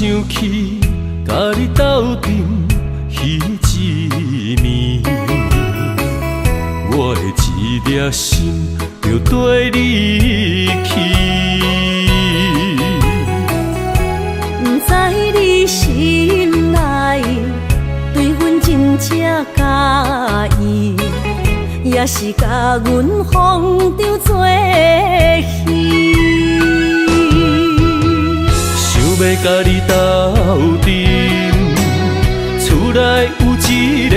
想起共你鬥陣彼一暝，我的一粒心就綴你去。不知你心內對阮真正佮意，抑是共阮風當做戲。想欲共你鬥陣，厝內有一个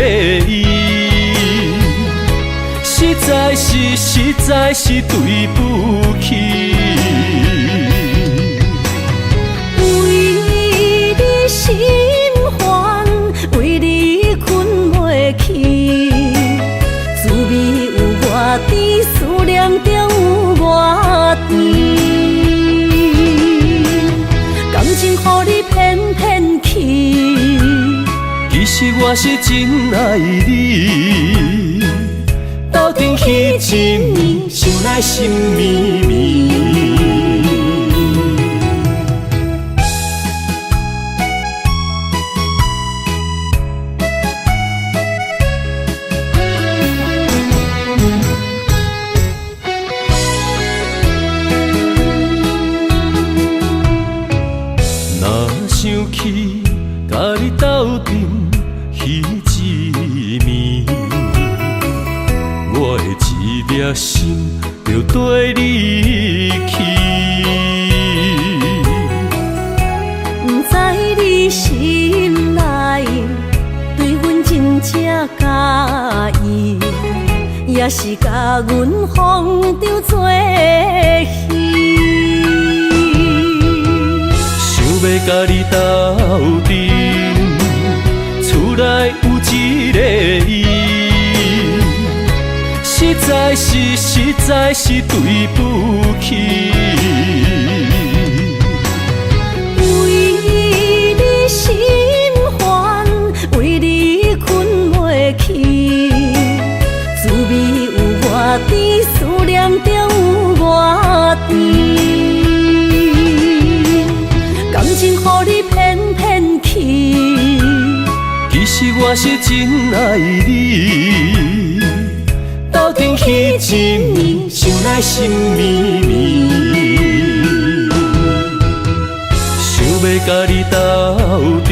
伊，實在是對不起。為你心煩，為你睏袂去，滋味有偌甜，思念中有偌甜。感情予你騙騙去，其實我是真愛你，鬥陣彼一暝，想來心綿綿。若想起共你鬥陣彼一暝，我的一粒心就綴你去。不知你心內對阮真正佮意，抑是共阮風當做戲。想欲共你鬥陣，厝內有一个伊，實在是對不起。為你心煩，為你睏袂去，滋味有偌甜，思念中有偌甜。感情予你騙騙去，其實我是真愛你，鬥陣彼一暝，想來心綿綿。想欲共你鬥陣，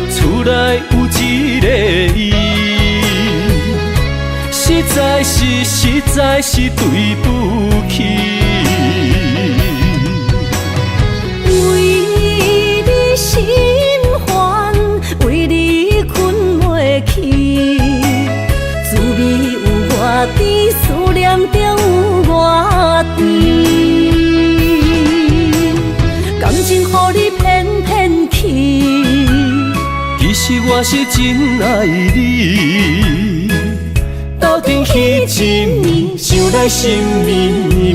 厝內有一个伊，實在是對不起。為你心煩，為你睏袂去，滋味有偌甜，思念中有偌甜。感情予你騙騙去，其實我是真愛你，鬥陣彼一暝，想來心綿綿。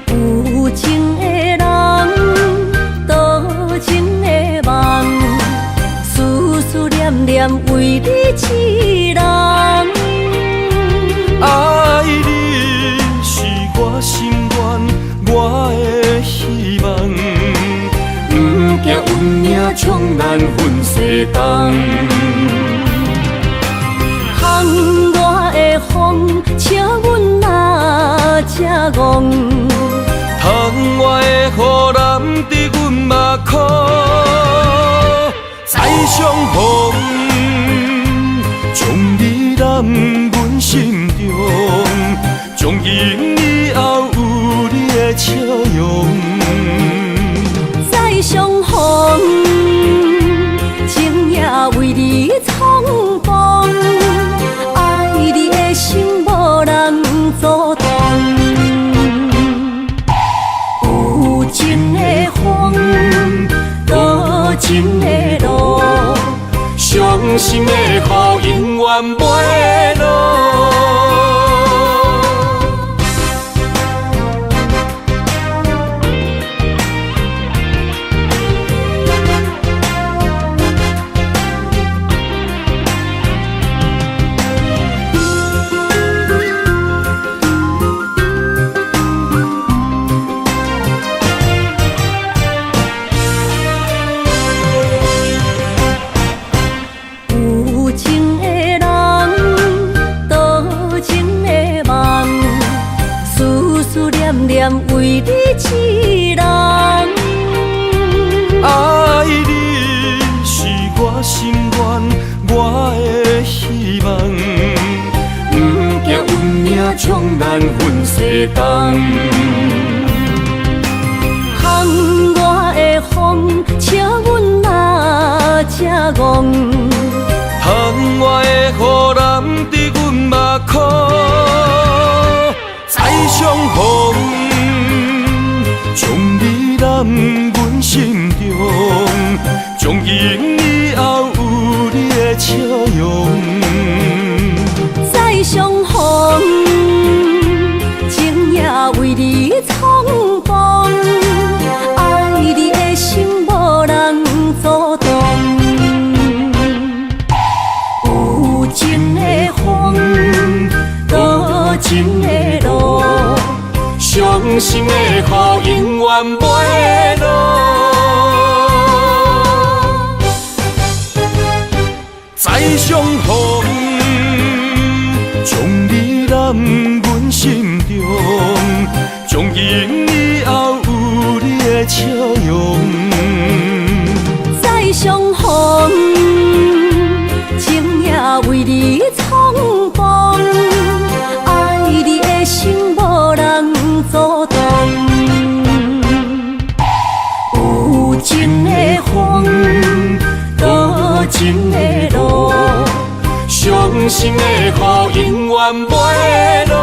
有情的人，多情的夢，思思念念為你一人。愛你是我心願，我的希望，不驚運命將咱分西東。窗外的風，笑阮若這戇。窗外的雨淋得阮嘛苦再相逢，將你攬阮心中，將永笑容。再相逢，情也為你創風，愛你的心無人阻擋。有情的風，多情的路，傷心的雨永遠袂落。有情的人，多情的夢，思思念念為你一人。愛你是我心願，我的希望。不驚運命將咱分西東。烘我的風，笑阮若這戇。窗外的雨淋伫阮目眶，再相逢，將你攬阮心中，從今以後有你的笑容。再相逢，情也為你創風，愛你的心無人阻擋。有情的風，多情的路，傷心的雨永遠袂落。再相逢，將你攬阮心中，從今以後有你的笑容。再相逢，情也為你創風，愛你的心無人阻擋。有情的風，多情的路，傷心的雨永遠袂落。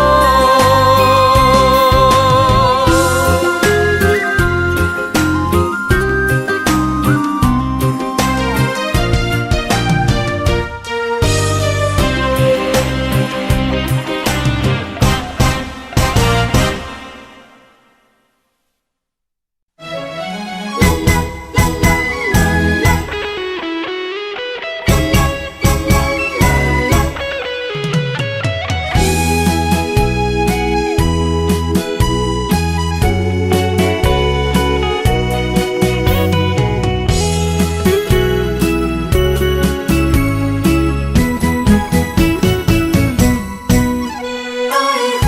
愛阮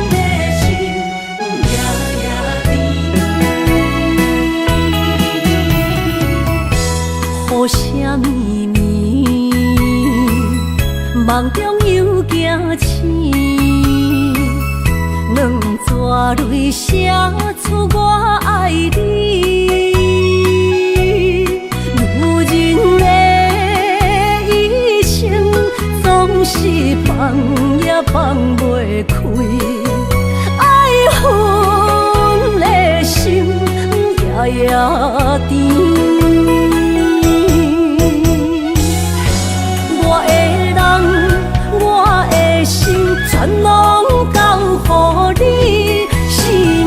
的心夜夜甜，雨聲綿綿，夢中又驚醒，兩撮淚寫出我愛你。女人的一生總是放也放袂開，愛恨的心夜夜甜。我的人，我的心，全攏交予你，生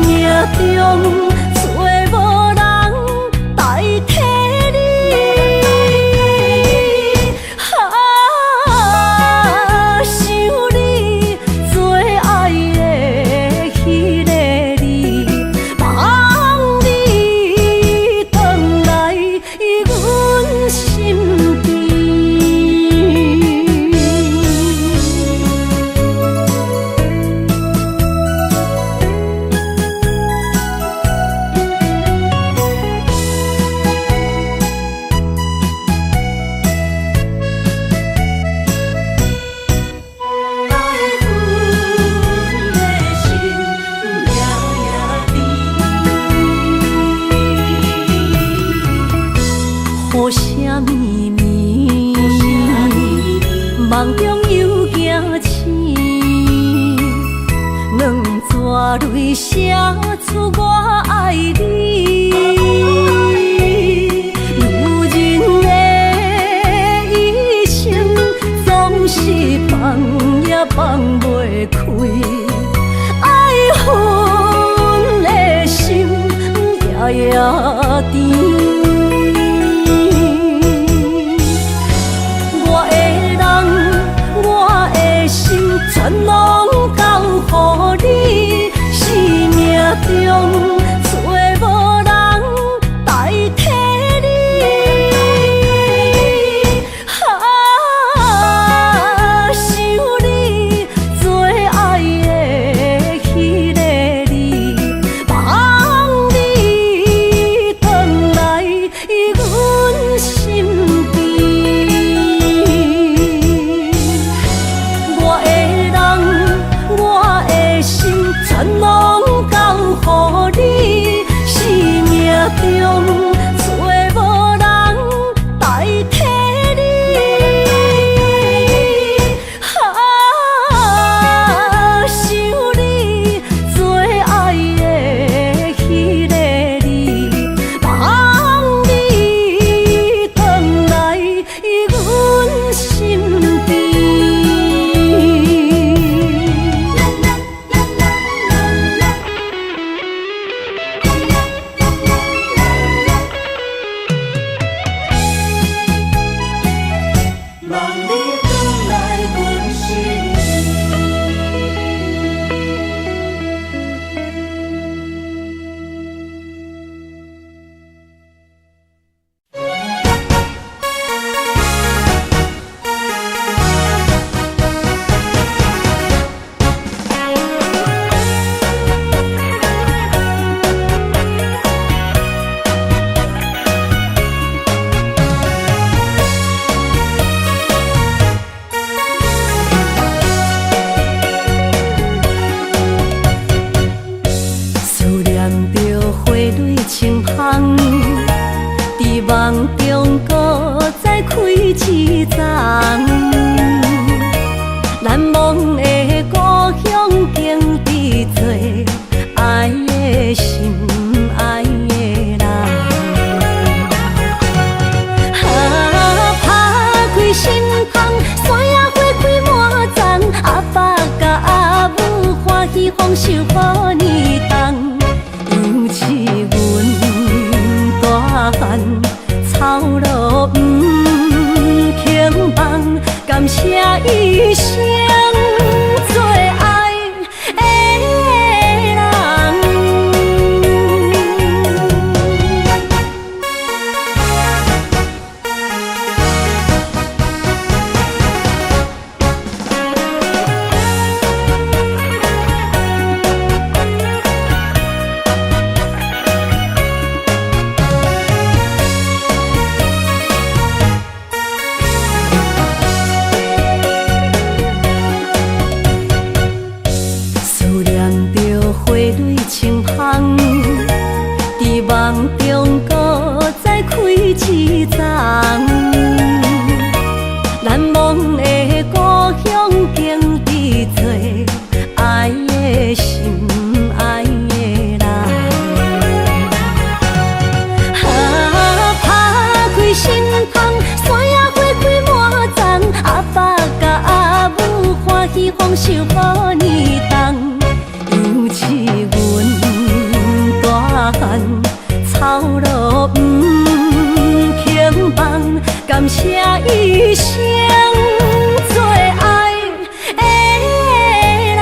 命中找無人代替你。啊，想你最愛的彼个你，望你轉來。淚寫出我愛你。女人的一生總是放也放袂開，愛恨的心夜夜甜。我的人，我的心，全攏交予你，生命中找無人代替你。啊，想你最愛的彼个你，望你轉來阮身邊。我的人，我的心，全攏交予你，生命中找無人代替你。啊，想你最愛的彼个你，望你轉來阮身邊。望你轉來阮身邊。思念著花蕊清芳，佇夢中閣再開一叢。難忘的故鄉景致多，愛的心，愛的人。啊，拍開心窗，山野花開滿叢，阿爸佮阿母歡喜豐收好年冬。猶似阮大漢，操勞毋肯放，感謝一生最愛的人。思念著花蕊清芳，佇夢中閣再開一叢。難忘的故鄉景致多，愛的心，愛的人。啊，拍開心窗，山野花開滿叢，阿爸佮阿母歡喜豐收好年冬。猶似阮大漢，操勞毋肯放，感謝一生最愛的人。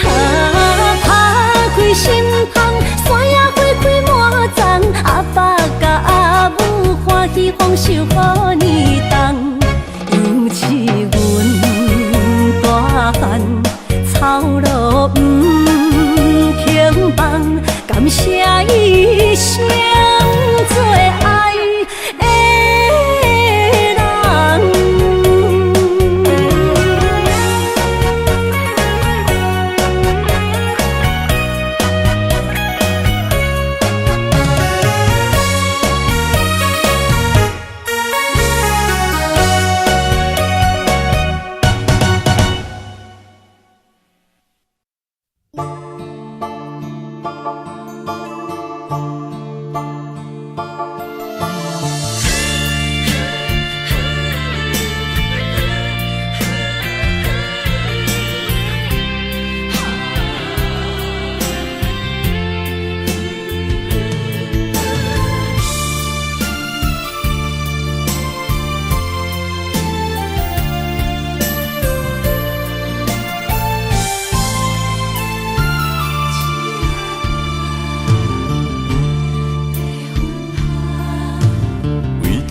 啊，拍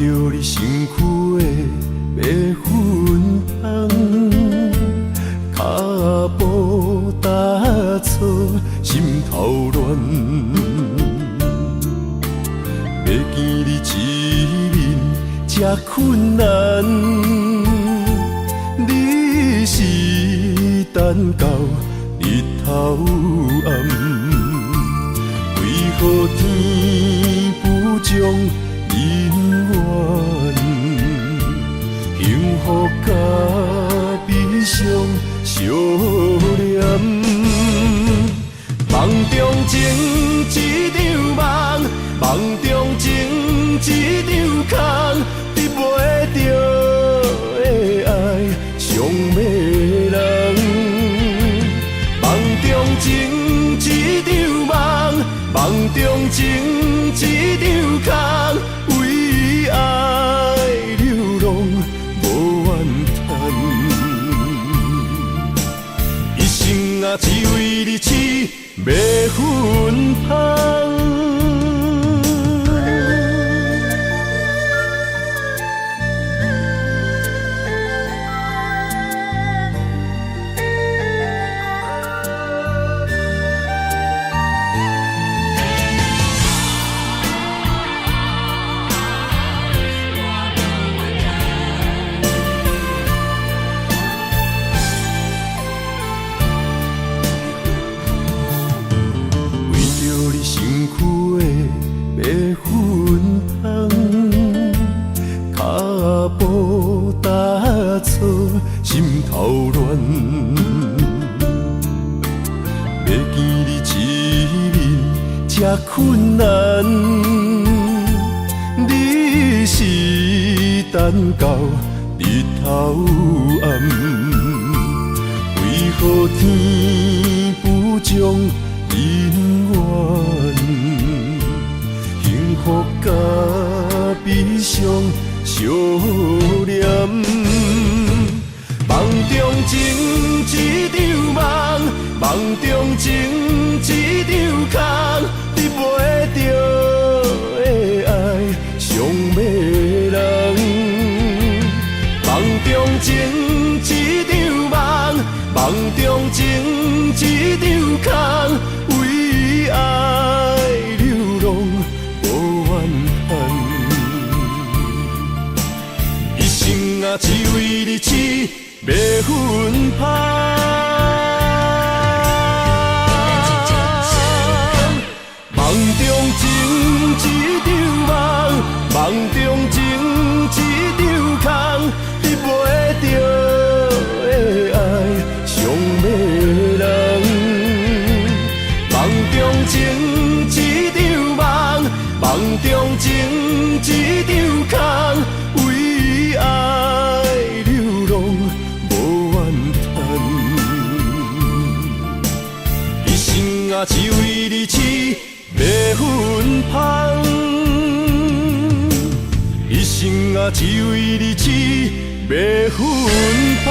著你身軀的白粉香，跤步踏錯，心頭亂。欲見你一面這困難，你是等到日頭暗，為何天不將姻緣，幸福佮悲傷相連。夢中情一場夢，夢中情一場空，得袂著的愛傷迷人。夢中情一場夢，夢中情一場空，為愛流浪無怨嘆。一生啊，只為你痴迷芬芳。為著你身軀的白粉香，跤步踏錯，心頭亂。欲見你一面這困難，你是等到日頭暗，為何天不將姻緣，幸福佮悲傷相連。夢中情一場夢，夢中情一場空，得袂著的愛傷迷人。夢中情一場夢，夢中情一場空，為愛流浪無怨嘆。一生啊，只為你痴迷芬芳。夢中情一場夢，夢中情一場空，得袂著的愛傷迷人。夢中情一場夢，夢中情一場空，為愛流浪無怨嘆。一生啊，只為你痴迷芬芳。一生啊，只為你痴迷芬芳。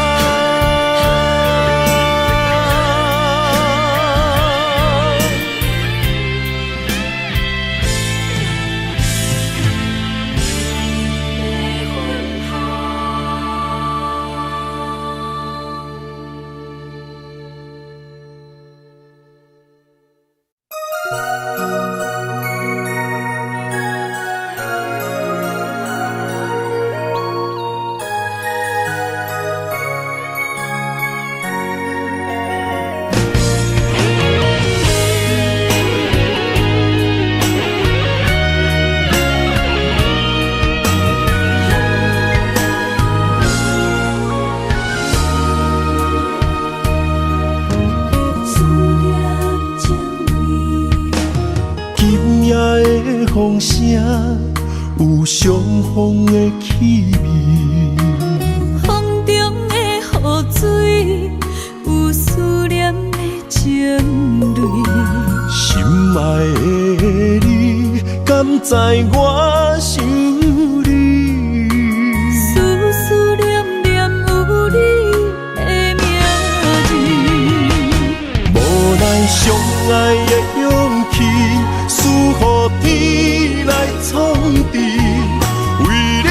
思念情味。今夜的風聲有傷風的氣味，風中的雨水有思念的情淚。心愛的你，敢知我想你？思思念念有你的名字。無奈相愛的勇氣，輸予天來創治，為了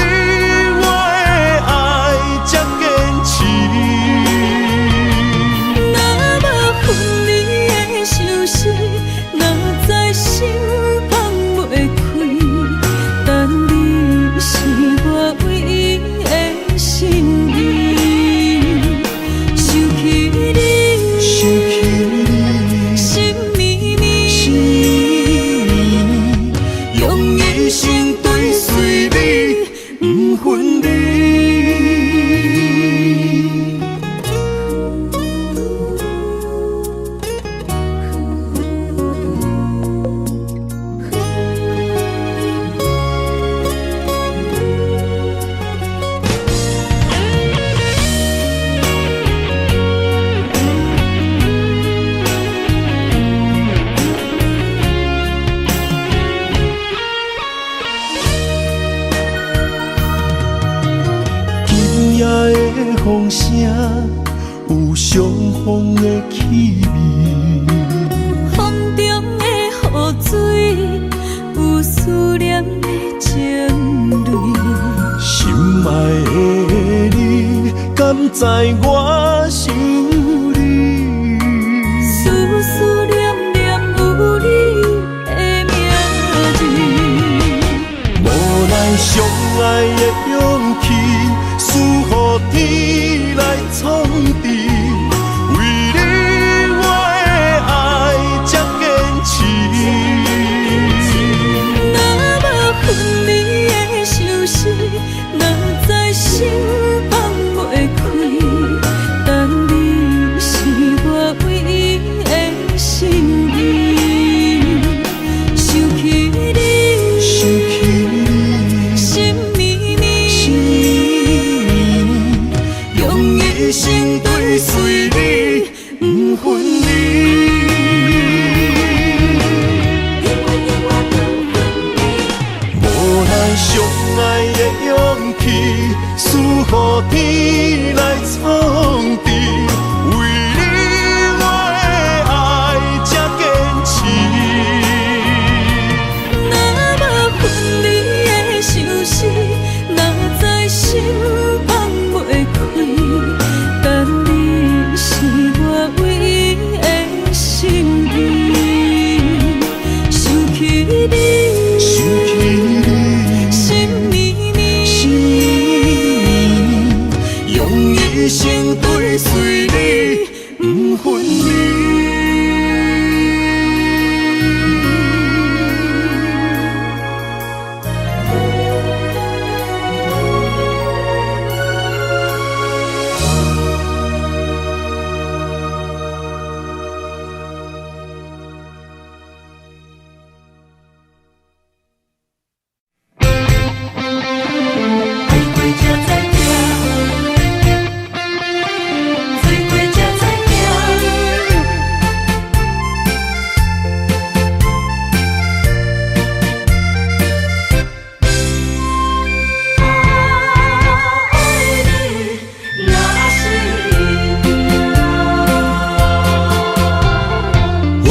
分離。今夜的風聲有傷風的氣味，風中的雨水有思念的情淚。心愛的你，敢知我想你？思思念念有你的名字。無奈相愛的勇氣，輸予天來創治。為你我的愛這堅持。若無分離的相思，哪知心放袂開。但你是我唯一的心意，想起你，想起你，心绵绵，心绵绵，用一生追隨你，不分離。永遠永遠不分離。無奈相愛的勇氣，輸予天來創治。為你我的愛這堅持。若無分離的相思，哪知心放袂開。但你是我唯一的心意，想起你，想起你，心绵绵，心绵绵，用一生追隨你，不分離。海過才知疼，水過才知疼。啊，愛你若是命。回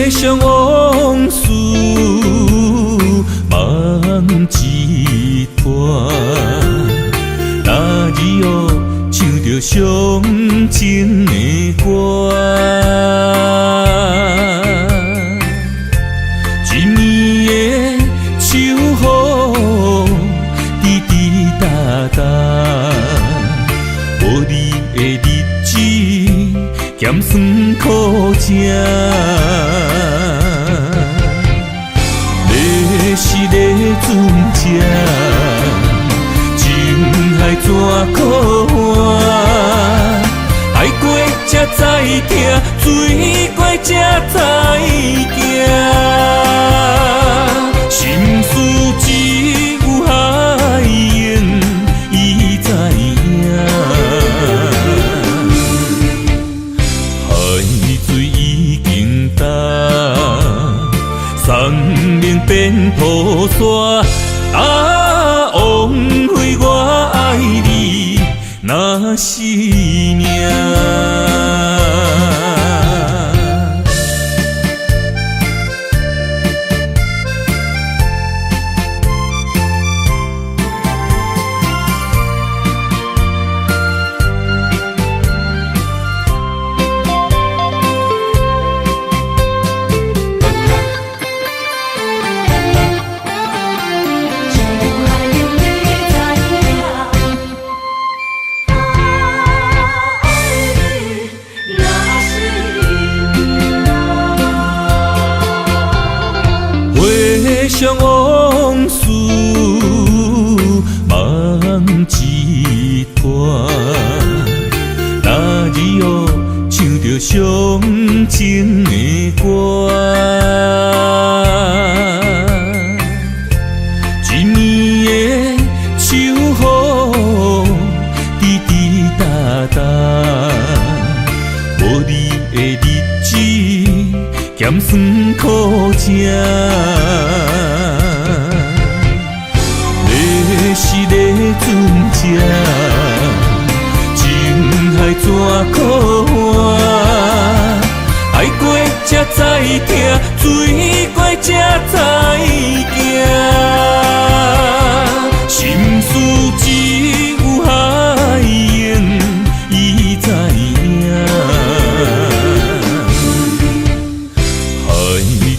想往事，梦一段。那日哦，唱著伤情的歌，一暝的秋雨，滴滴答答，无你的日子，咸酸苦食。你是咧船只，情海怎可换？海过才知疼，水过才知行。心事只有海湧伊知影。海水已經乾，山盟變土沙。啊，枉費我愛你，若是命。一場海湧你知影，啊，愛你。伤情的歌。一暝的秋雨，滴滴答答，无你的日子，咸酸苦食。你是咧船只，情海怎可换？爱过才知疼，水过才知行。心事只有海鹰伊知影。海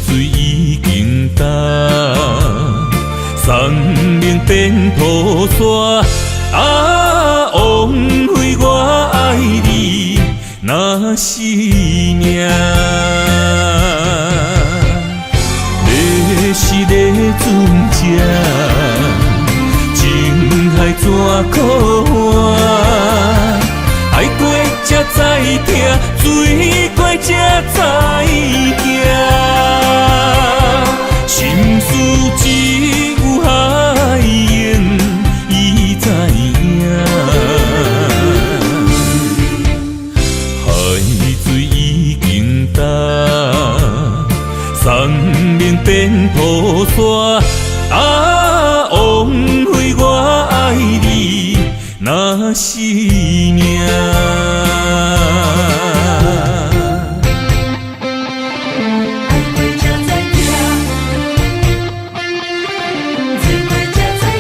水已经干，山岭变土沙。啊，枉费我爱你，若是命。你是咧船只，情海怎可换？爱过才知疼，水过才知行。心事只有海鹰伊知影。海水已经干，山岭变土沙。啊，枉费我爱你，若是命。爱过才知疼，水过才知行。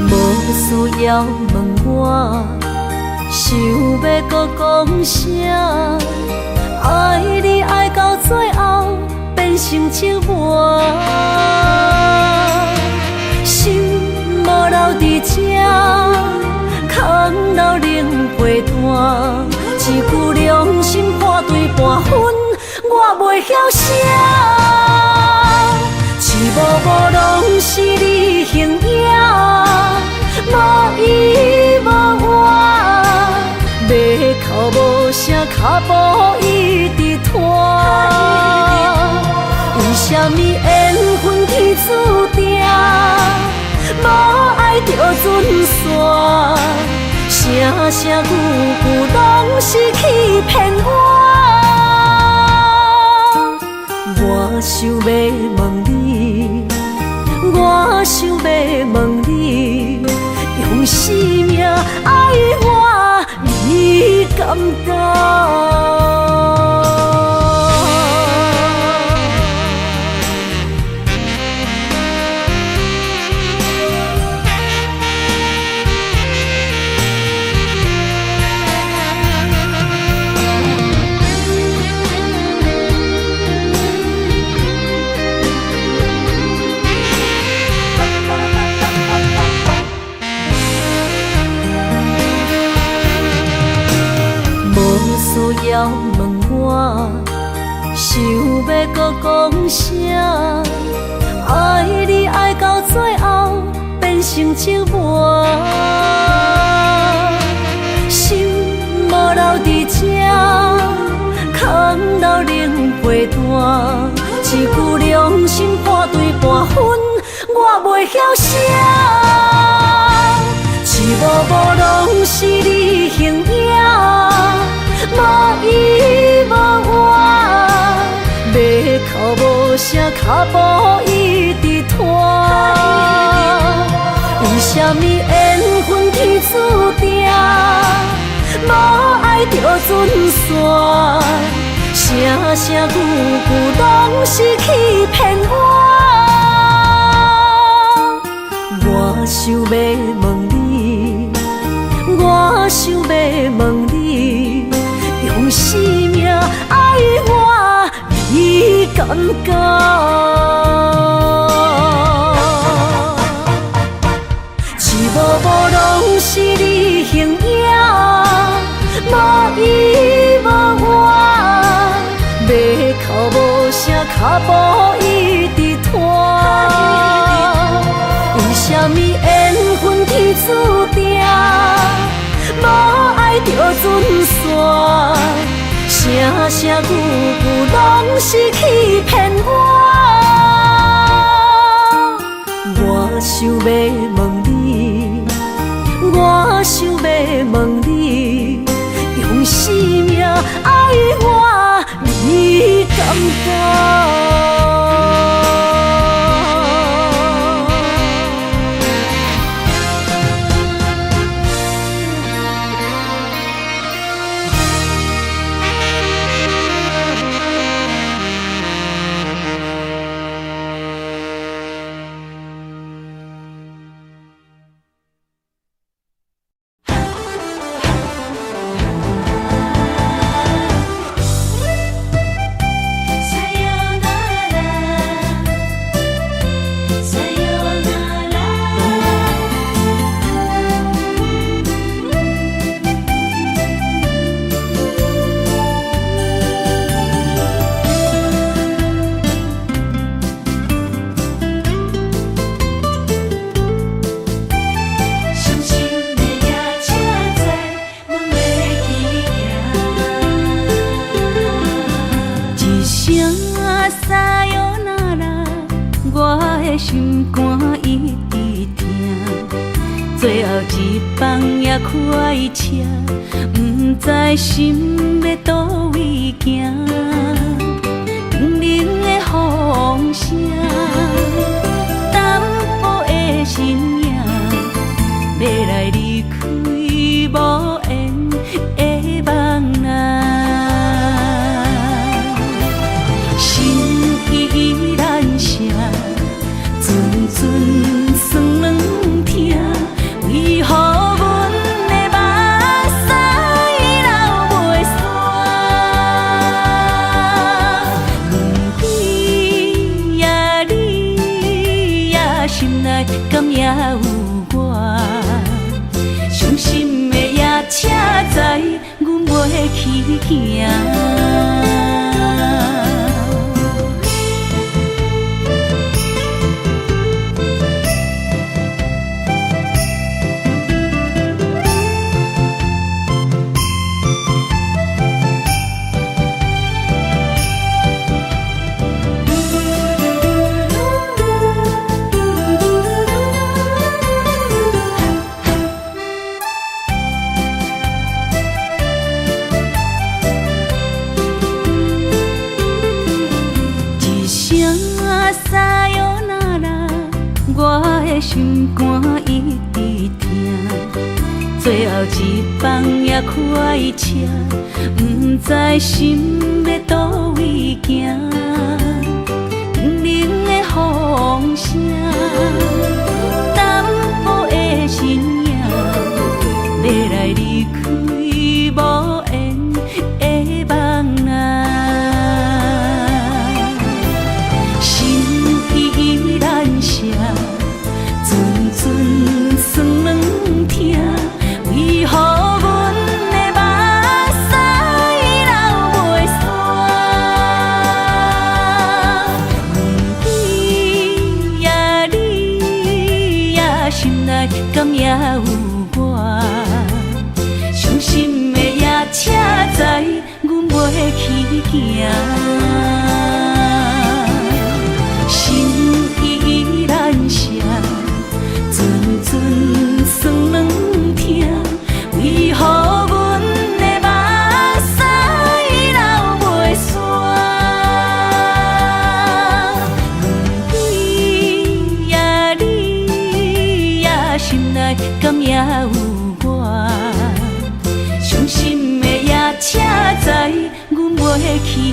无需要问我，想欲阁讲啥？爱你爱到最后变成折磨，心无留伫这，空留冷被单。一句良心半对半分，我袂晓写。一幕幕拢是你形影，无依无我，欲哭无声，脚步一直拖。为啥物缘分天注定，无爱就准散？声声句句拢是欺骗我。我想欲问你，我想欲问你，用生命爱我，你敢当？无需要问我，想欲阁讲啥？爱你爱到最后变成折磨，心无留伫这，空留冷被单。一句良心半对半分，我袂晓写。一幕幕拢是你形影，无依无我，欲哭无声，脚步一直拖。为啥啥物緣分天注定，無愛就準散，聲聲句句攏是欺騙我。我想欲問你，我想欲問你，用生命愛我，你敢敢？一幕幕攏是你形影，無依無我，欲哭無聲，跤步一直拖。為啥物緣分天注定，無愛就準散，聲聲句句攏是欺騙我。我想欲問你，我想欲問你，用生命愛我，你敢敢？心肝一直疼，最後一班也快車，毋知心欲佗位行。冰冷的風聲，淡薄的身影，欲來離開無緣的夢啊。心依難捨，陣陣酸軟疼，為何阮的目屎流袂煞？你呀你呀，心內敢也有我？傷心的夜車知阮袂去行。心肝一直疼，最後一班也快車，毋知心欲佗位行。冰冷的風聲，淡薄的身影，欲來離開無緣的夢啊。心依難捨，陣陣酸軟疼，為何阮的目屎流袂煞？你呀你呀，心內敢也有我？傷心的夜車知阮袂去行。心依難捨，陣陣酸軟疼，為何阮的目屎流袂煞？你呀你呀，心內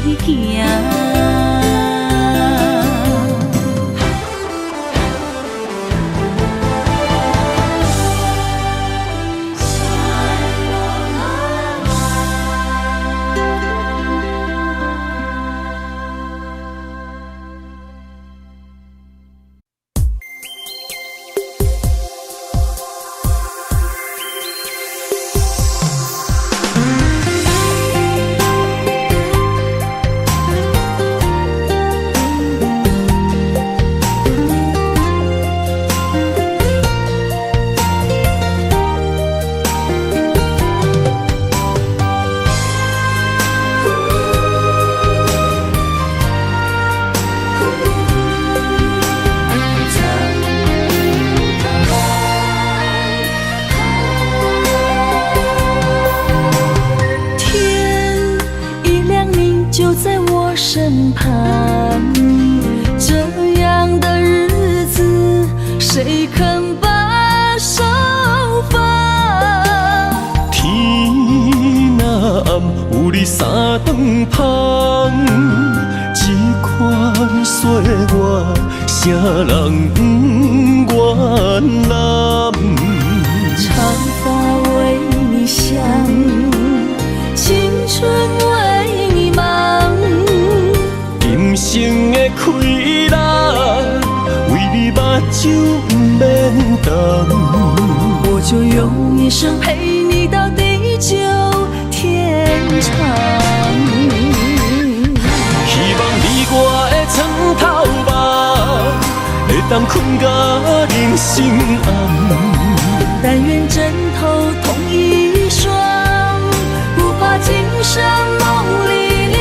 行。就在我身旁，這樣的日子，誰肯把手放？天若暗，有你三頓芳，這款歲月，啥人不願攬？長髮為你想，青春為你忙，今生的快樂，為你目睭毋免瞪。我就用一生陪你到地久天長。希望你我的床頭夢，會當睏到人生暗。但願枕頭同一雙，不怕今生夢裡涼。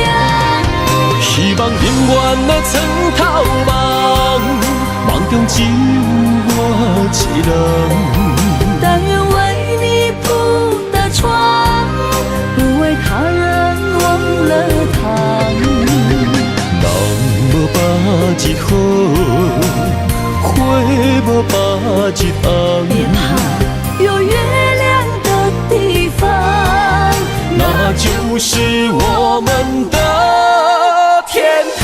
希望永遠的床頭夢，夢中只有我一人。但願為你鋪的床，不為他人忘了躺。人無百日好，花無百日紅。別怕，有月亮的地方，那就是我們的天堂。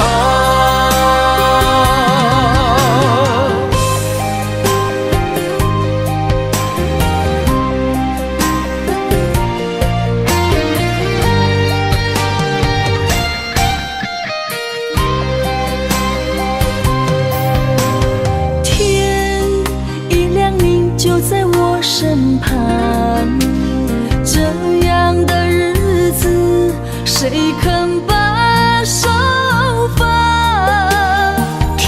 天一亮，你就在我身旁。這樣的日子，誰肯把手放？天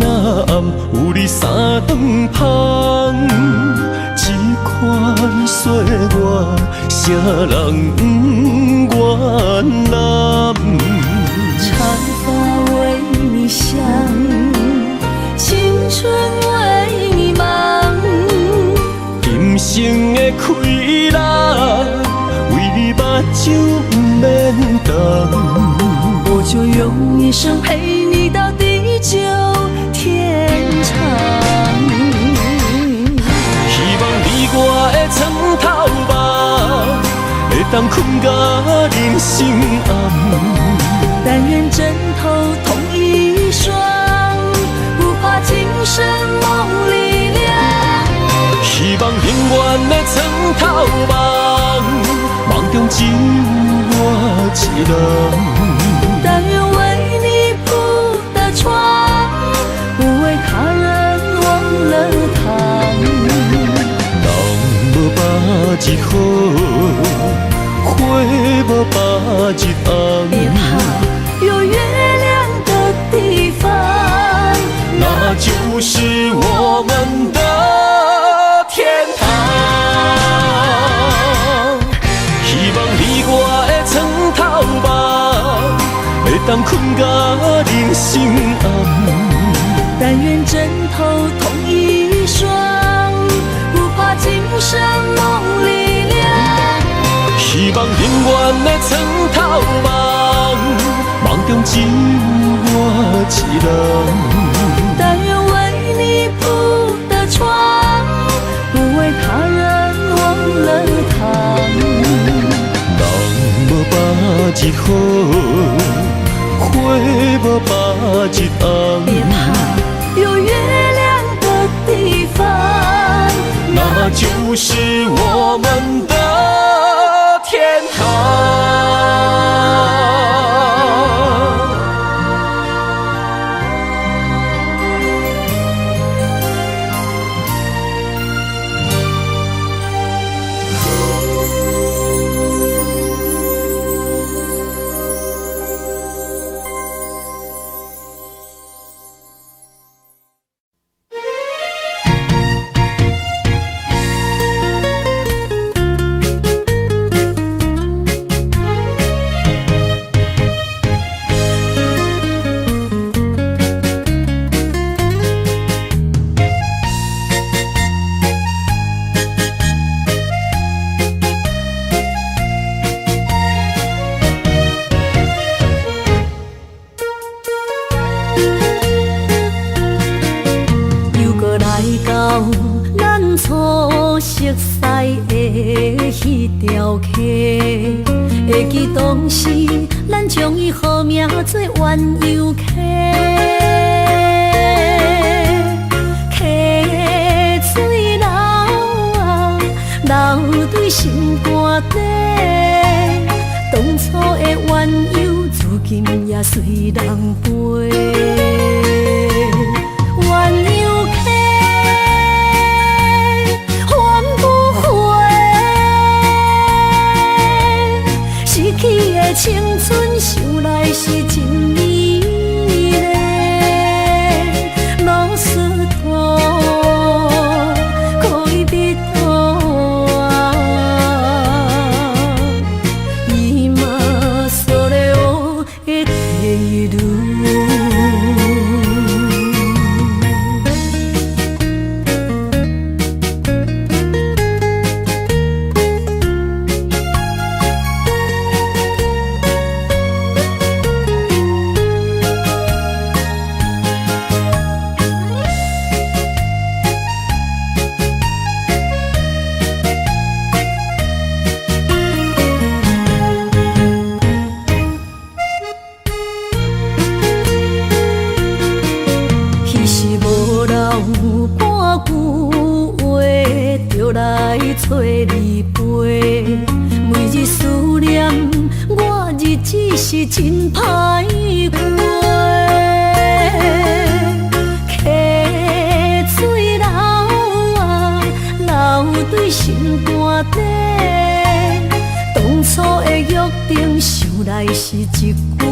若暗，有你三頓芳，這款歲月，啥人不願攬？長髮為你想，青春為你忙。今生的快樂，為你目睭毋免瞪。我就用一生陪你到地久天長。希望你我的床頭夢，會當睏到人生暗。但願枕頭同一雙，不怕今生夢裡涼。希望永遠的床頭夢，夢中只有我一人。但願為你鋪的床，不為他人忘了躺。人無百日好，花無百日紅。別怕，有月亮的地方，那就是我們的天堂。希望你我的床頭夢，會當睏到人生暗。但願枕頭同一雙，不怕今生夢裡涼。希望永遠的床頭夢，夢中只有我一人。但願為你鋪的床，不為他人忘了躺。人無百日日好，花無百日紅。別怕，有月亮的地方，那就是我們的天堂。又閣來到咱初熟似的彼條溪，會記當時咱將伊號名做鴛鴦溪。溪水流啊，流對心肝底，當初的鴛鴦，如今也隨人飛。鴛鴦溪，還不回，失去的青春，想來是真美麗。ロスト戀人啊，今それを得ている。彼時無留半句話，就來揣你飛。每日思念，我日子是真歹過。溪水流啊，流對心肝底。當初的約定，想來是一句話。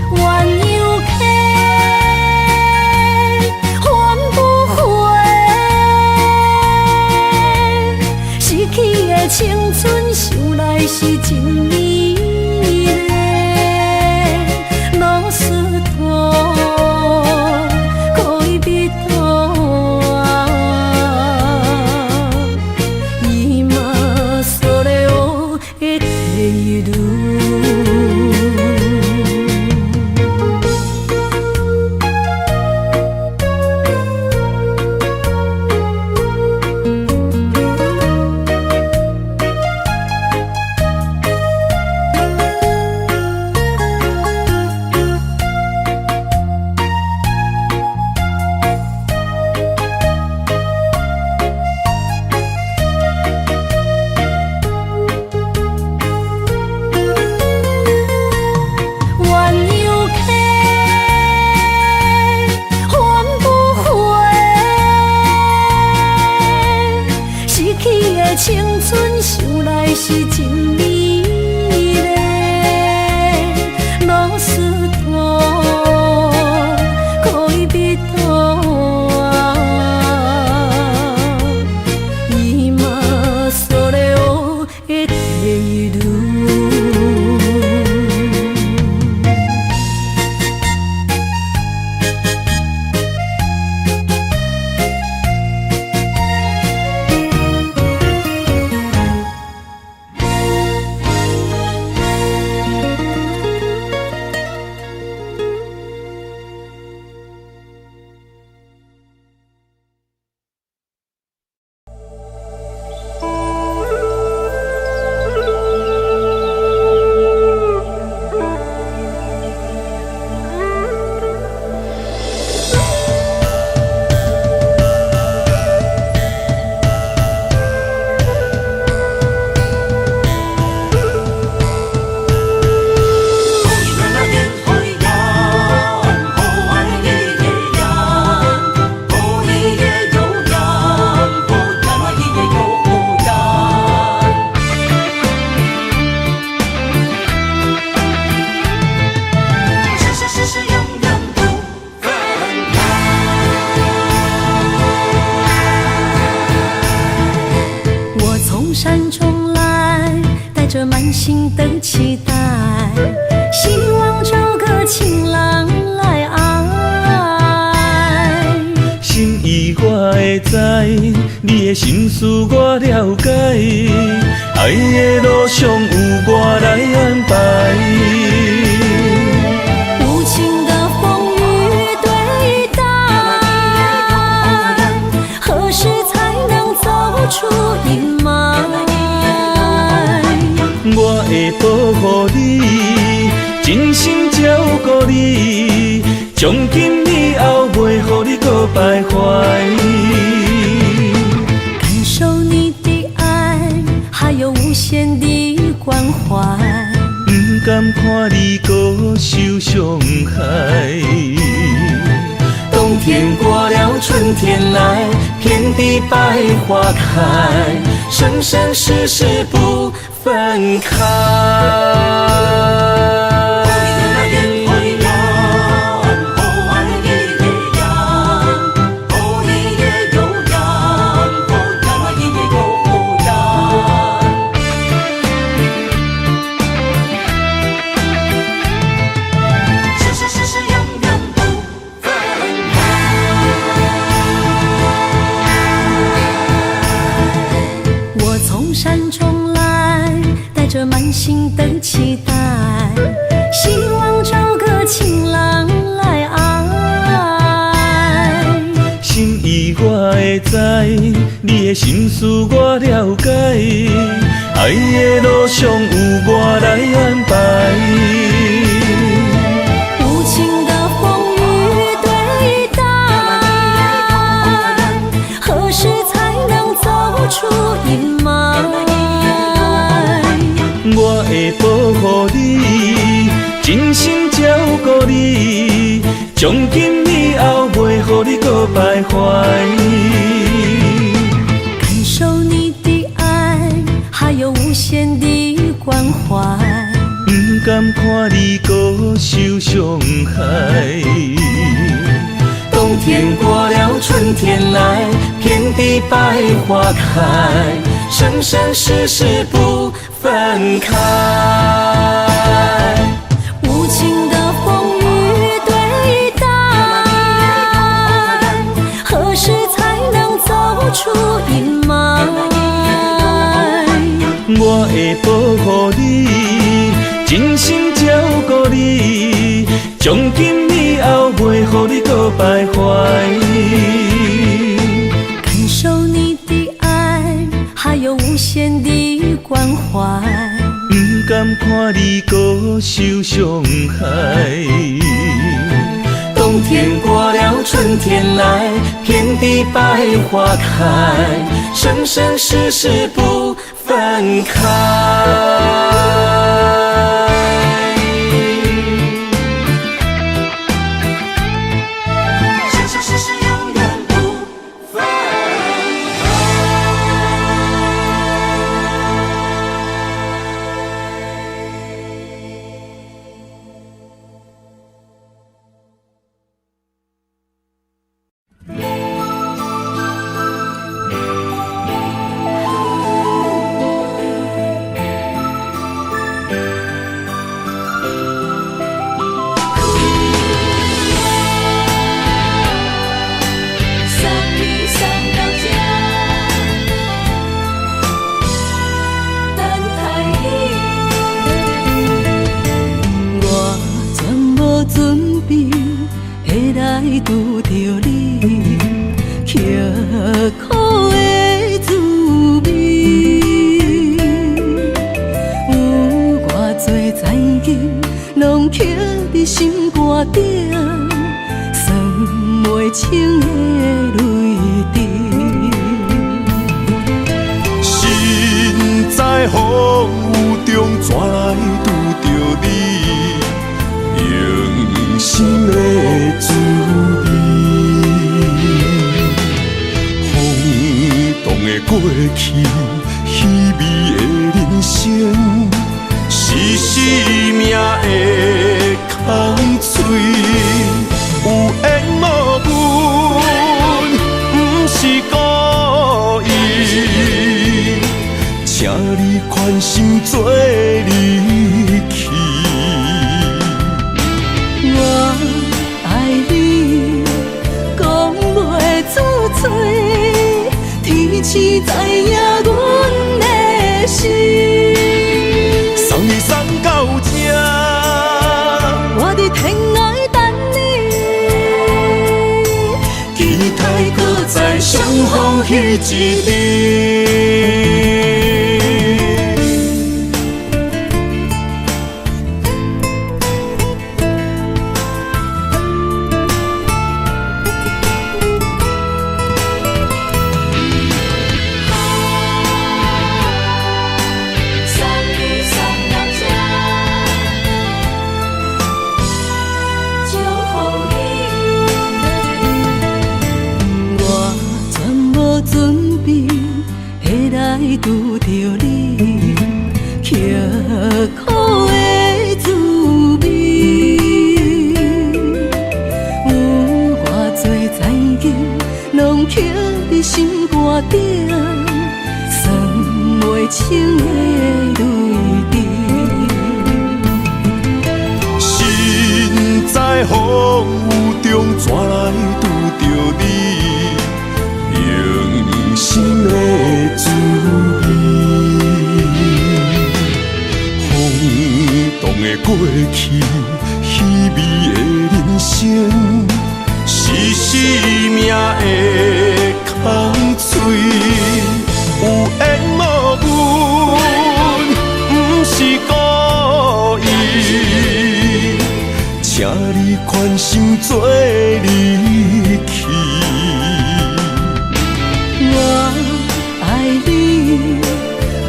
鴛鴦溪，還不回，失去的青春，想來是真美麗。ロスト戀人啊，今それを得ている。的期待，希望找個情郎來愛。心意我會知，你的心思我了解，愛的路上有我來安排。無情的風雨對待，何時才能走出陰霾？我會保護你，真心照顧你，從今以後袂予你閣徘徊。感受你的愛，還有無限的關懷。毋甘看你閣受傷害。冬天過了，春天來，遍地百花開，生生世世不分開。我從山中來，帶著滿心的期待，希望找個情郎來愛。心意我會知，你的心思我了解，愛的路上有我來安排。無情的風雨對待，何時才能走出陰霾？我會保護你，真心照顧你，從今以後袂予你閣徘徊。感受你的愛，還有無限的關懷。毋甘看你閣受傷害。冬天過了，春天來，遍地百花開，生生世世不分開。無情的風雨對待，何時才能走出陰霾？我會保護你，真心照顧你，從今以後袂予你閣徘徊。感受你的愛，還有無限的關懷。毋甘看你閣受傷害。冬天過了，春天來，遍地百花開，生生世世不分開。生生世世永遠不分開。送你送到這，等待你。我全無準備會來拄著你，刻苦的滋味，有偌濟残金，攏刻佇心肝頂。算袂清的淚滴。身在風雨中，怎來拄著你？用心的滋味。風動的過去，稀微的人生，是生命的空喙。有緣無分，毋是故意，請你寬心做你。逢彼一日。送你送到这，祝福你。我全无准备会来拄著你，刻苦的滋味，有偌济残景，拢刻伫心肝顶，算袂清的泪滴。身在风雨中，怎来拄著你？用心的滋味。风动的过去，稀微的人生，是生命的空喙。有缘无分，毋是故意。请你宽心做离去。我爱你，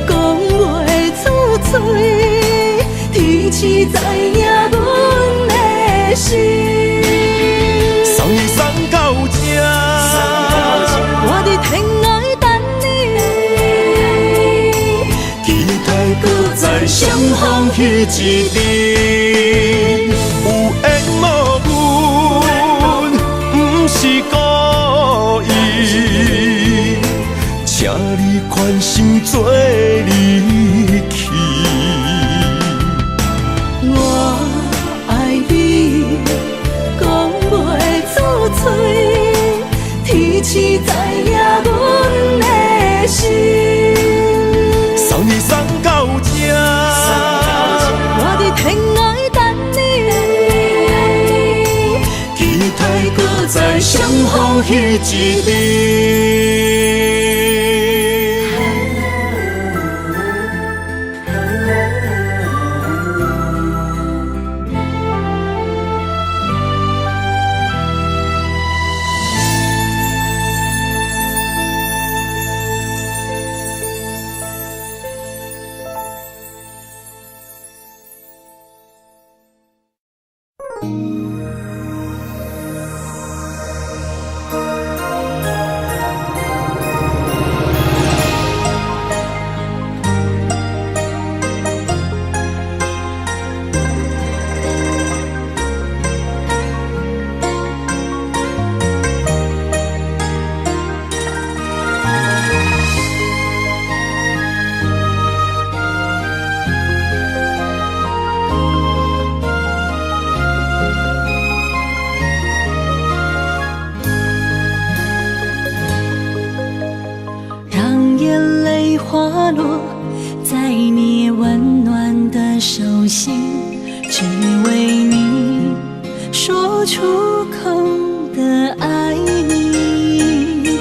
讲袂出嘴，天时知影阮的心。送你送到这，我伫天涯等你，期待阁再相逢彼一日。有缘无分，毋是故意，请你宽心做离去。我爱你，讲袂出嘴，天时知影阮的心。送你送到这，我伫天涯等你，期待阁再相逢彼一日。让眼泪滑落在你温暖的手心，只为你说出口的爱你。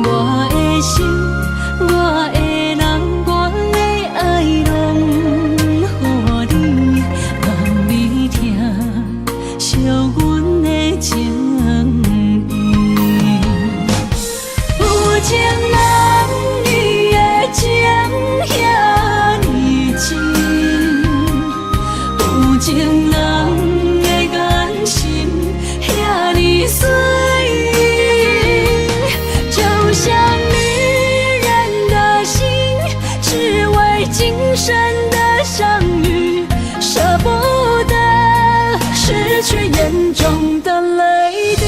我的心，我的人，我的爱，拢予你，望你疼惜阮的情意。有情人伊的情遐呢真，有情人的眼神遐呢水，就像女人的心，只為今生的相遇，捨不得失去眼中的淚滴。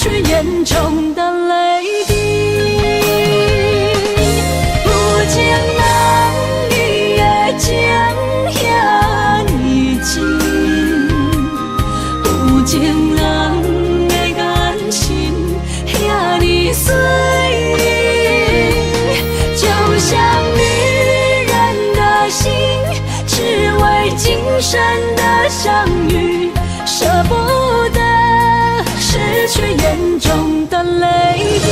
去眼中的淚滴。有情人伊的情遐呢真，有情人的眼神遐呢水，就像女人的心，只為今生的相遇，捨不得失去眼中的淚滴。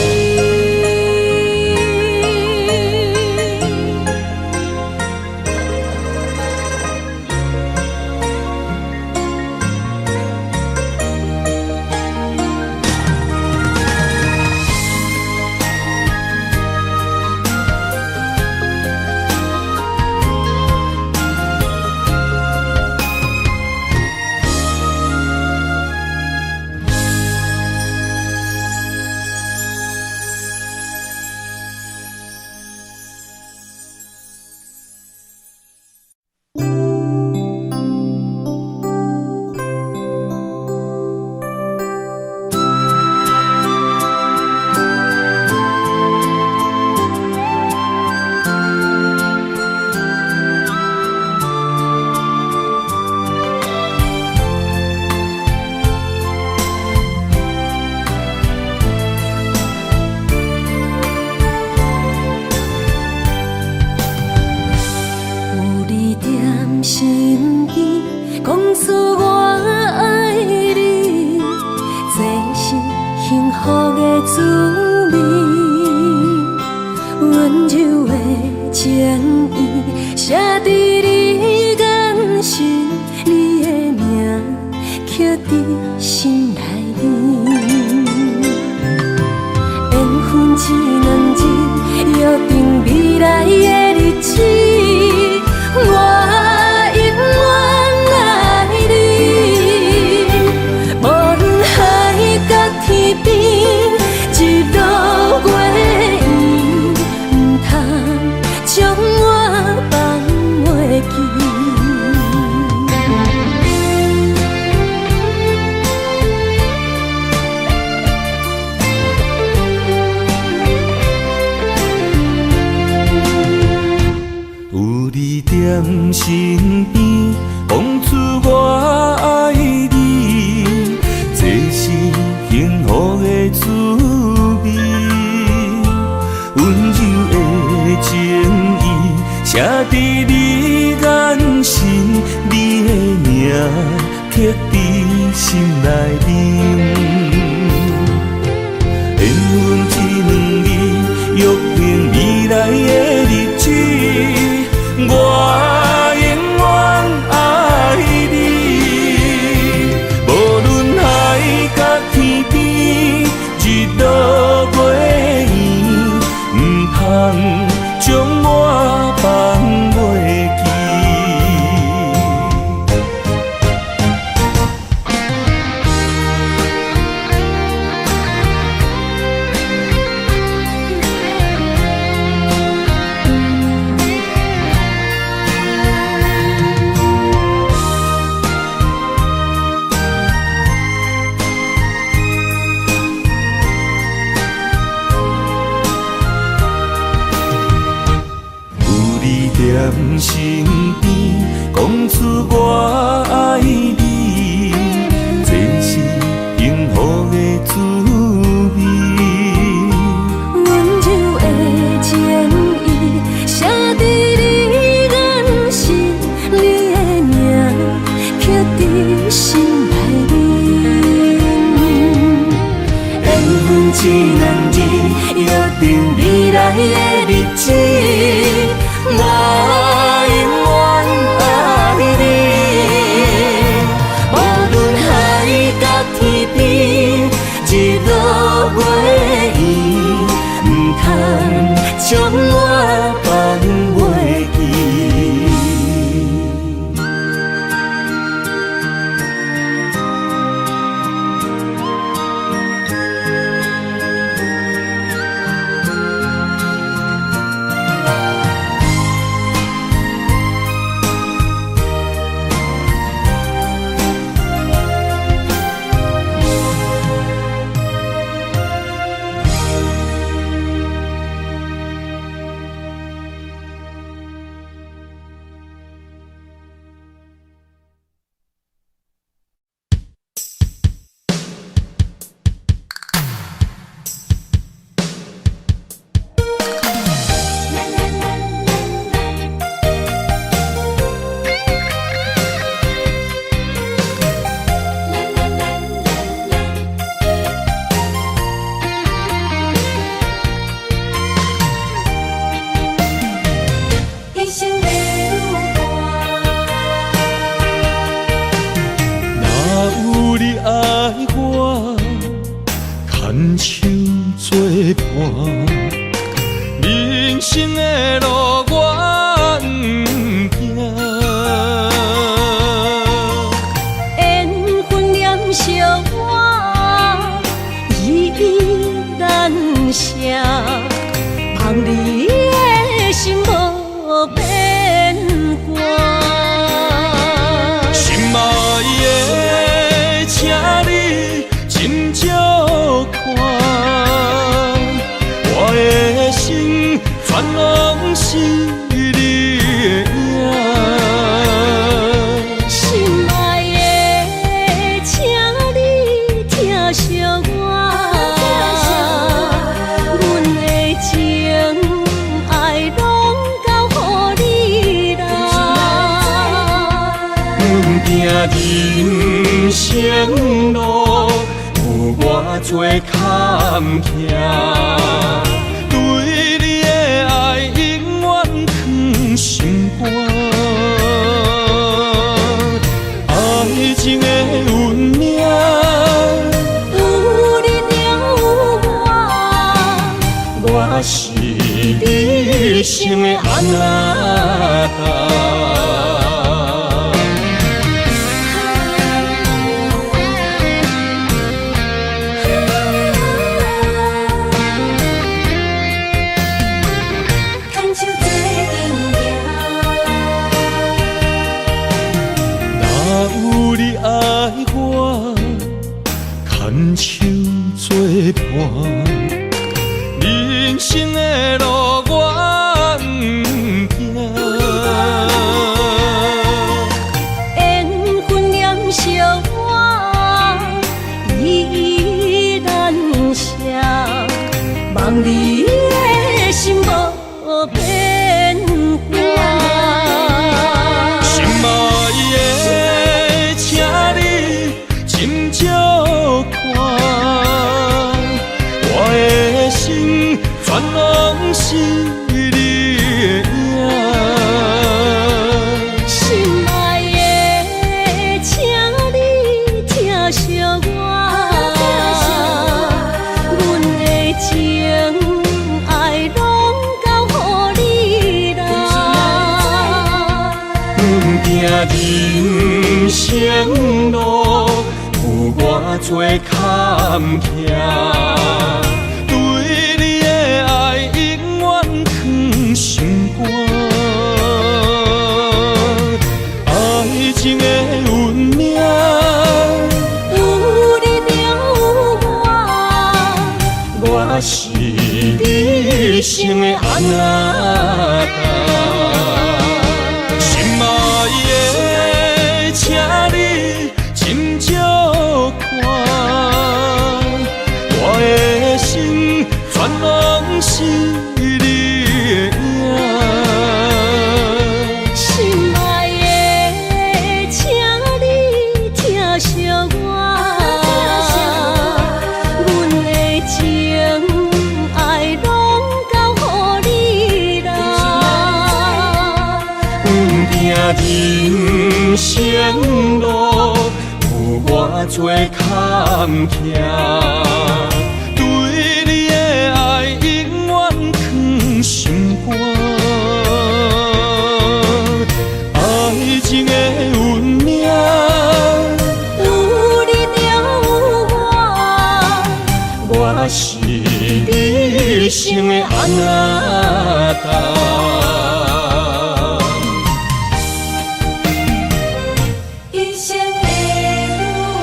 牽手做伴，人生的路我毋驚。緣分黏惜我，依依難捨，望你的心無變卦。心愛的，請你斟酌看，我的心全攏是你的影。心愛的，請你疼惜我，阮的情愛攏交予你啦。阮行人生路，有偌濟坎坷，對你的愛永遠藏心肝。愛情的運命，有你就有我，我是你一生的阿那達。牽手做陣行。若有你愛我，牽手做伴，人生的路我毋驚。緣分黏惜我，依依難捨，望你的心無變卦。心愛的，請你斟酌看，我的心全攏是你的影。心愛的，請你疼惜我，阮的情愛攏交予你啦。阮行人生路，有偌濟坎坷，對你的愛永遠藏心肝。愛情的運命，有你就有我，我是你一生的阿那達。心愛的，請你斟酌看，我的心全攏是你的影。心愛的，請你疼惜我，阮的情愛攏交予你啦。阮行人生路，有偌濟坎坷，對你的愛永遠藏心肝。愛情的運命，有你就有我，我是你一生的阿那達。一生的旅伴。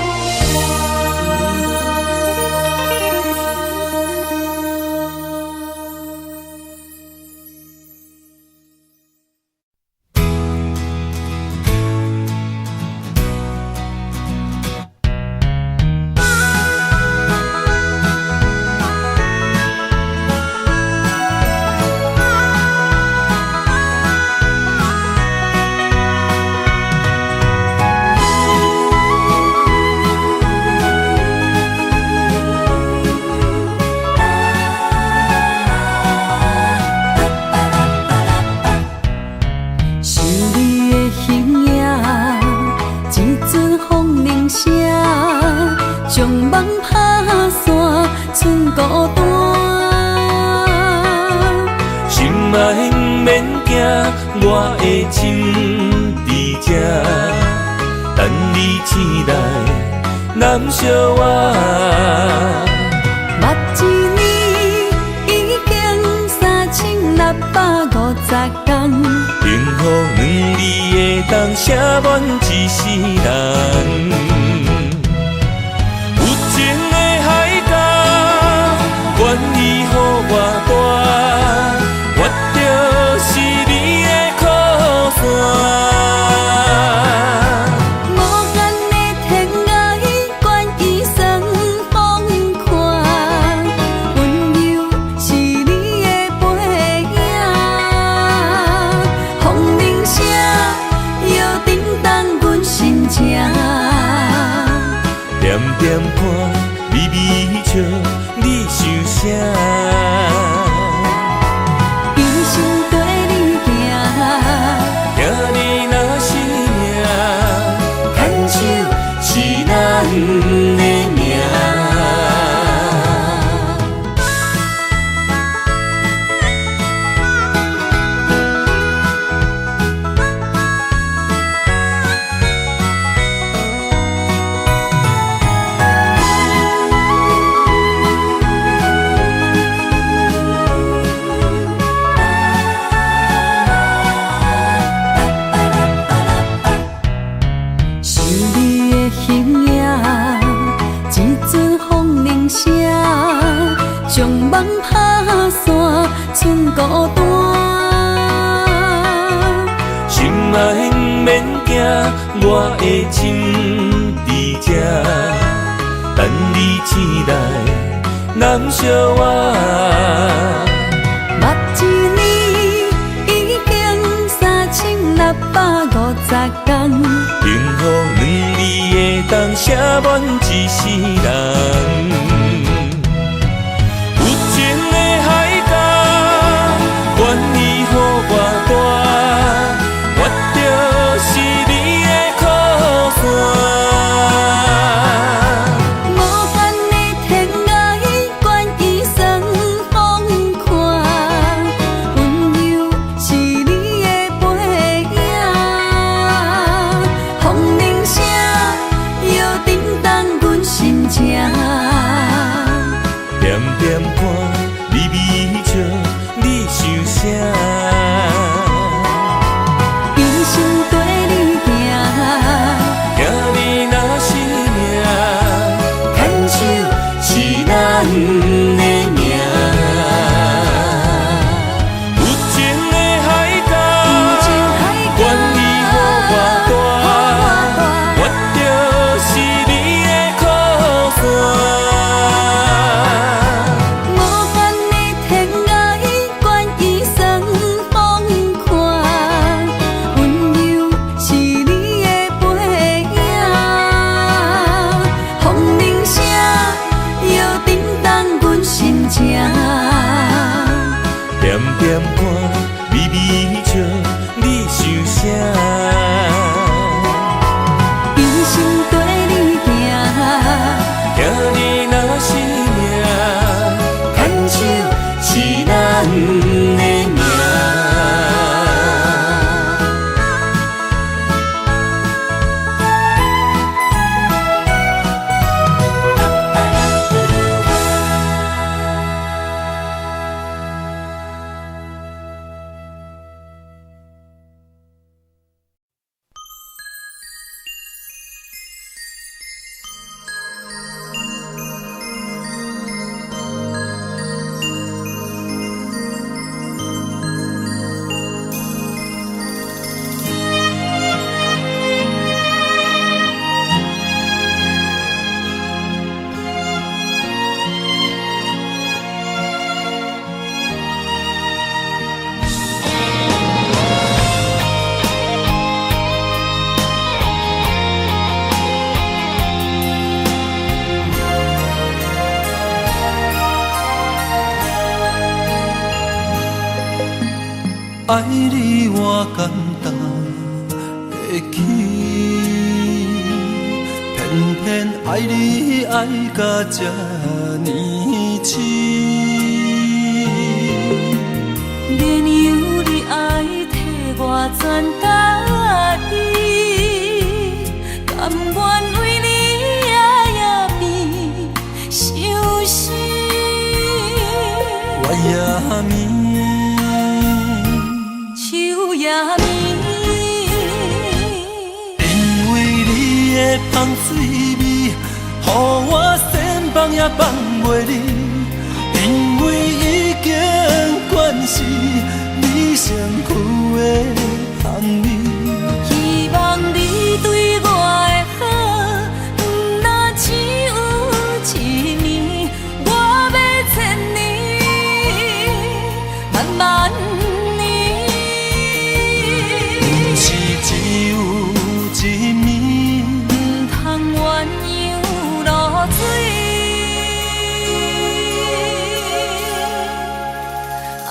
散，賰孤單。心愛毋免驚，我的情佇這，等你醒來攬惜我。目一年已經3650天，幸福兩字會當寫滿一世人。有情的海角，願意予我帶，我就是你的靠山。無限的天涯，願意算風寒，溫柔是你的背影。風鈴聲搖振動阮心情。恬恬看，微微笑，你想啥？一生綴你行，聽你若是命，牽手是咱的命。想你的形影，一陣風鈴聲，將夢拍散，賰孤單。心愛毋免驚，我的情佇這，等你醒來攬惜我。目一年已經3650天，幸福兩字會當寫滿一世人。有情的海角，願意予我帶，我就是你的靠山。無限的天涯，願意算風寒，溫柔是你的背影。風鈴聲搖振動阮心情。恬恬看，微微笑，你想啥？一生綴你行，聽你若是命，牽手是咱的命。有情的海角，願意予我帶，我就是你的靠山。無限的天涯，願意算風寒，溫柔是你的背影。風鈴聲搖振動阮心情。恬恬看，微微笑，你想啥？一生綴你行，聽你若是命，牽手是咱的命。愛你我敢擔得起，偏偏愛愛你愛甲這呢深。免讓你愛替我全家己，甘願為你夜夜變相思。月也暝，秋也暝，因為你的芳水味，予我仙放也放袂離。因為已經慣是你身軀的香味，希望你對我的好，毋若只有一暝，我欲千年，萬萬年。毋是只有一暝，毋通鴛鴦落水。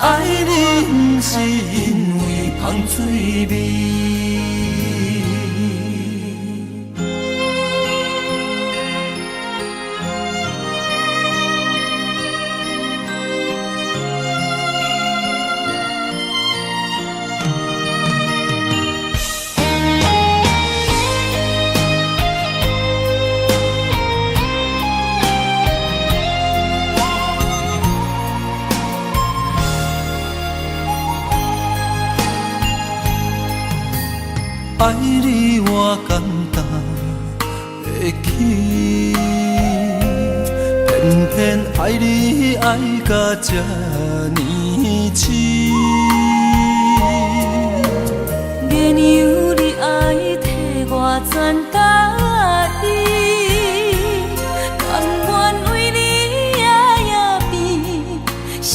愛你毋是因為芳水味。愛你我敢擔會起，偏偏愛你愛甲這呢深。免讓你愛替我全家己，甘願為你夜夜變相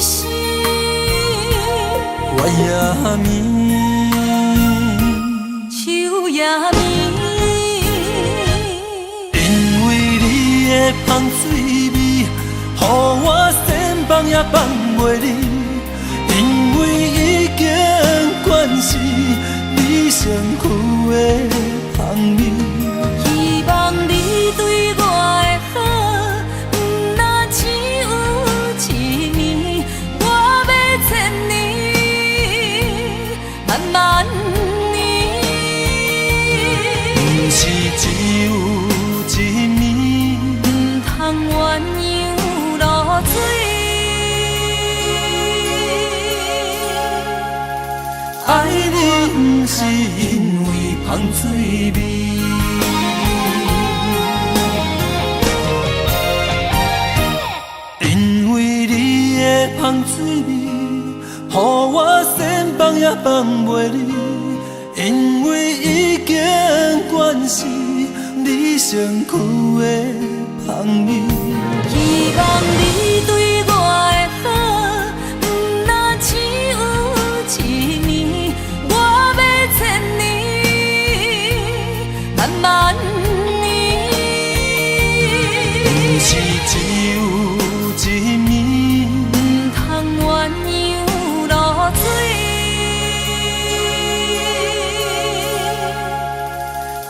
思。月也暝，秋也暝，因為你的芳水味，予我仙放也放袂離。因為已經慣是你身軀的香味，希望你對我的好，毋若只有一暝，我欲千年，萬萬年。毋是只有一暝，毋通鴛鴦落水。愛你毋是因為芳水味。因為你的芳水味，予我仙放也放袂離。因為已經慣是你身軀的香味，希望你對我的好，毋若只有一暝，我欲千年，萬萬年。毋是只有一暝，毋通鴛鴦落水。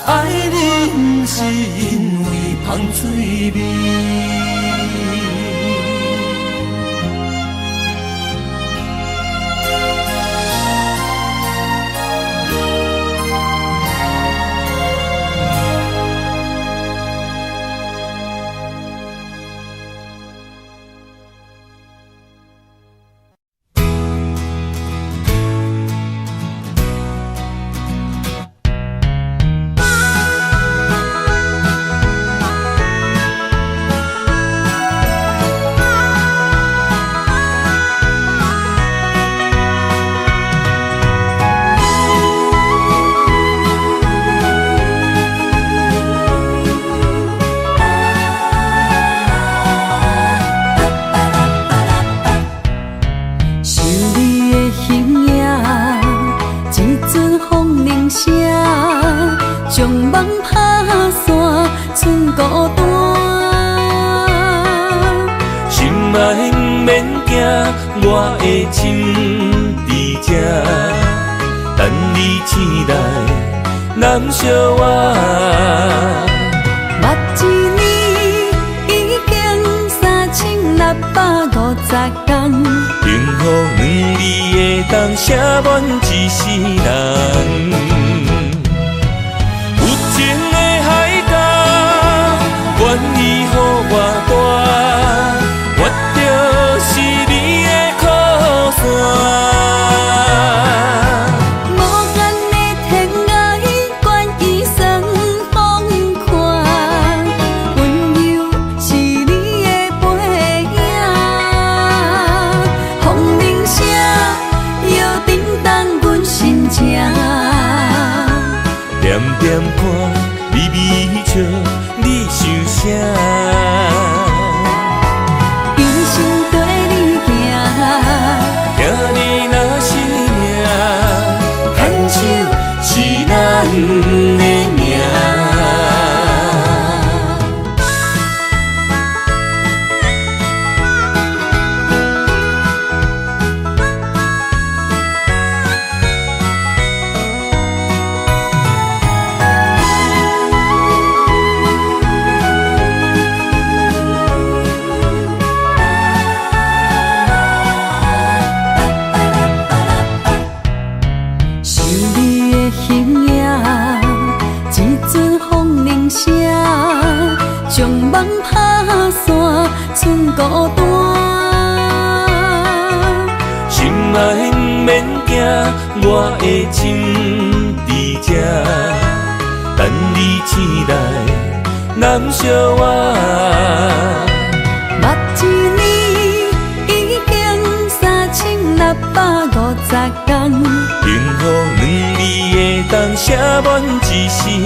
愛你毋是因為芳水味。想你的形影，一阵风铃声，将梦拍散，剩孤单。心爱毋免惊，我的心伫这，等你醒来，揽惜我。目睭五十工。幸福兩字會當寫滿一世人。有情的海角，願意予我帶，我就是你的靠山。無限的天涯，願意算風看，溫柔是你的背影。風鈴聲搖振動阮心情。恬恬看你微笑，你想啥？一生綴你行，聽你若是命，牽手是咱的命。想你的形影，一阵風鈴聲，將夢拍散，剩孤單。心愛毋免驚，我的情佇這，等你醒來，攬惜我。目一年已經3650工，幸福兩字會當寫滿一世人。